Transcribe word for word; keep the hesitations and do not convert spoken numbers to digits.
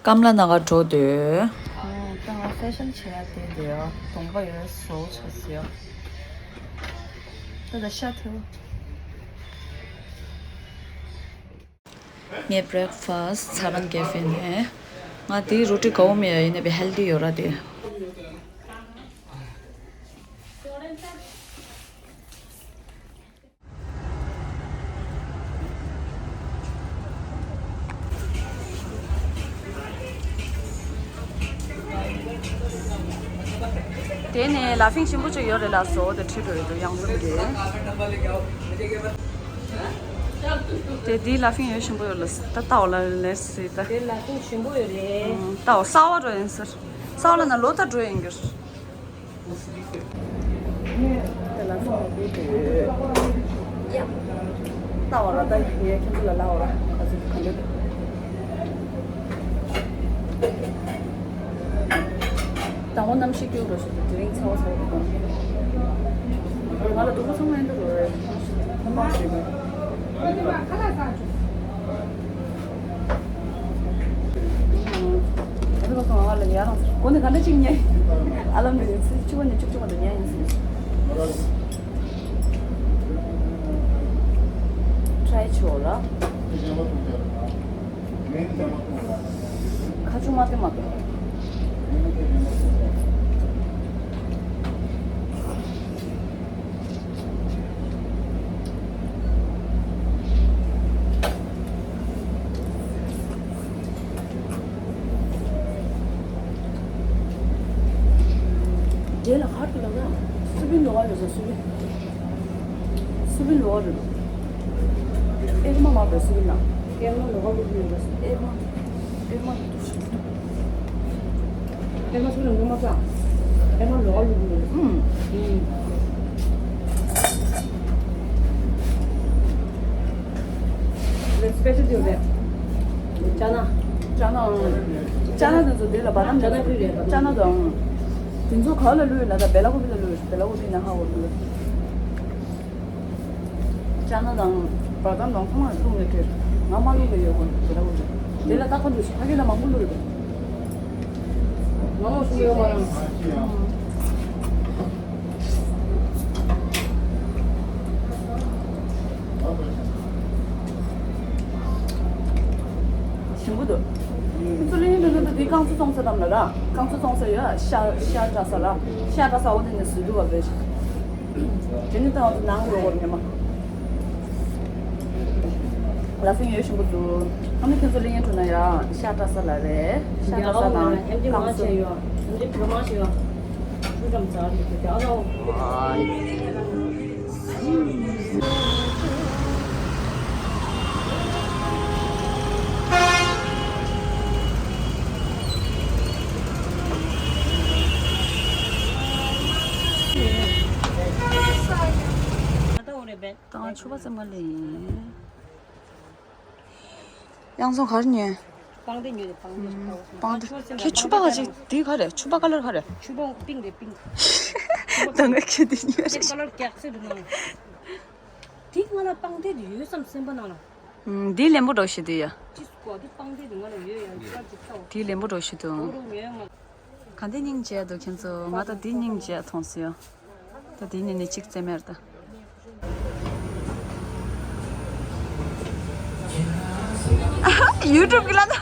ཀམ་ལ་ན་གར་འགྲོ་འདོད། ཨ། ད་ང་ཧྥེ་ཤན་བྱེད་ཡ་དེ་འདོད་ཡ། གདོང་པ་ཡོད་བཟོ་ཆོག་ཟེར་ཡ། ད་ད་ཤ་ཐུ། ངའི་བྷི་རེག་ཕ་སི་ཚ་རང་ཀེ་ཧྥེ་ནས། ང་དེའི་རོ་ཊི་དགའ་བོ་མེད་ཡ། ཡིན་ནའི་བི་ཧེལ་ཐི་ཡོད་ར་དེ། དེ་ནས་ལ་ཕིང་ཞིམ་པོ་ཅིག་ཡོད་རེད་ལགས་སོ། དེ་ཁྲིད་འགྲོ་ཡོད་འདུག་གཡང་འཛོམས་ཀྱི། དེ་འདི་ལ་ཕིང་ཡོད་ཞིམ་པོ་ཡོད་ལ། ད་ལྟ་བ་ལ་ལས་སྲིད་ད། དེ་ལ་ཕིང་ཞིམ་པོ་ཡོད་རེད། ད་བ་གསར་བ་འགྲོ་ཡིན་ཟེར། གསར་བ་ལ་ན་ལོ་ད་འགྲོ་ཡིན་གྱུར། དེ་ལ་སོང་དེ་དེ། ཡ། ལྟ་བ་ལ་ད་ངས་ཁྱེད་ཚོ་ལ་ལབ་པ་ལ་ག་ཚོད་ག་འདྲ་འདུག་དང་པོ་གནམ་གཤིས་སྐྱོ་པོ་ཞིག་འདུག་དེ་རིང་ཚ་བ་ཚ་བ་འདུག་ང་ལ་སྡུག་པོ་ཚང་མ་ཡིན་འདུག་རེད། ཁོ་མ་ཞིག་འདུག་ཨ་ནི་ཁོ་ཚོ་ང་ལ་ཡར་ལངས་ཟེར། གོ་ནས་ག་འདྲ་ཅིག་ཉན། ཨ་ལམ་རེད། ཚེས་བཅུ་པ་ནས་བཅུ་གཅིག་པ་དུ་ཉན་ཡིན་ཟེར། ཊྲའི་ཆོག་ལ། ཁ་ཆུ་མ་དེ་མ་དེ། དེ་ལ་ཧར་དུ་ལ་ན་སུ་བིན་ལོ་བ་རེད་ཟེར། སུ་བིན། སུ་བིན་ལོ་བ་རེད། ཨེར་མ་མ་རེད། སུ་བིན་ན། ཨེར་མ་ལོ་བ་རེད། ཨེར་མ། ཨེར་མ་རེད། ཨེ་མ་སུ་ལ་ངོ་མ་ས། ཨེ་མ་ལོ་ལུ་ལུ། ཨུམ། ཨུམ། ལེ་སི་པེ་ཤལ་ཏི་རེད། ཅ་ན། ཅ་ན། ཅ་ན་དེ་ཚོ་དེ་ལ་བ་དམ། ཅ་ན་ཕུལ་རེད། ཅ་ན་དང་། དེ་ཚོ་ག་ལ་ལུས་ལ་ད་བེ་ལ་ཀོ་པི་ལ་ལུས། བེ་ལ་ཀོ་པི་ན་ཧ་གོ་ལུས། ཅ་ན་དང་བ་དམ་དང་ཚང་མ་བླུགས་ནས་སྤྲད། ང་མ་བླུགས་པའི་ཡོད་གོ་དེ་ལ་བླུགས། དེ་ལ་ཏག་ཏག་འདུག་ཕ་གི་ལ་མང་པོ་བླུགས་ཡོད། ང་མ་བླུགས་ཡོད་མ་རང་། ཞིམ་པོ་འདུག་ཁྱེད་ཚོ་ལེན་འདོད་ན་ད་དེ་རྐང་ཚོ་བཙོང་ས་དམ་ལ་ར། རྐང་ཚོ་བཙོང་ས་ཡོད། ཤ་ཤ་བཀྲ་ས་ལ། ཤ་བཀྲ་ས་འོ་དེ་ནས་བཟོས་འདུག་བ་བས། དེ་ནི་ད་འོ་དེ་ནང་ལོག་བར་ཉི་མ། ལ་སེང་ཡོད་ཞིམ་པོ་འདུག་ཨ་ནི་ཁྱེད་ཚོ་ལེན་འདོད་ན་ཡ་ཤ་བཀྲ་ས་ལ་རེད། ཤ་བཀྲ་ས་དང་རྐང་ཚོ། ད་ང་ཕྱུ་པ་ཙམ་པ་ལས་ཡིན། གཡང་ཚོང་ག་རེ་ཉོས། པང་གདན་ཉོས་ཏེ་པང་གདན། པང་གདན། ཁྱེད་ཕྱུ་པ་ག་ཅིག་དེ་ག་རེད། ཕྱུ་པ་ཀ་ལར་ག་རེད། ཕྱུ་པ་པིང་རེད་པིང་། ད་ང་ཁྱེད་དེ་ཉོས་རེད། ཀ་ལར་རྒྱག་ཚད་འདུག་ན། དེ་ང་ལ་པང་གདན་དེ་ཡོད་བསམ་སེམས་པ་ནང་ལ། ཨུམ། དེ་ལེན་པོ་འགྲོ་ཤི་དུ་ཡ། ཅི་སྐོར་དེ་པང་གདན་དེ་ང་ལ་ཡོད་ཡ། ཅི་ཅི་ཐོག་དེ་ལེན་པོ་འགྲོ་ཤི་དུ། འོ་རུ་ངས་ང་། ག་འདི་སྙིང་རྗེ་འདུག་ཁྱེད་ཚོ། ང་ད་འདི་སྙིང་རྗེ་མཐོང་སོང་ཡ། ད་དེ་ནི་ནི་གཅིག་རྩེ་མེར་ད། ཡུ་ཊུབ་གི་ལ་ད།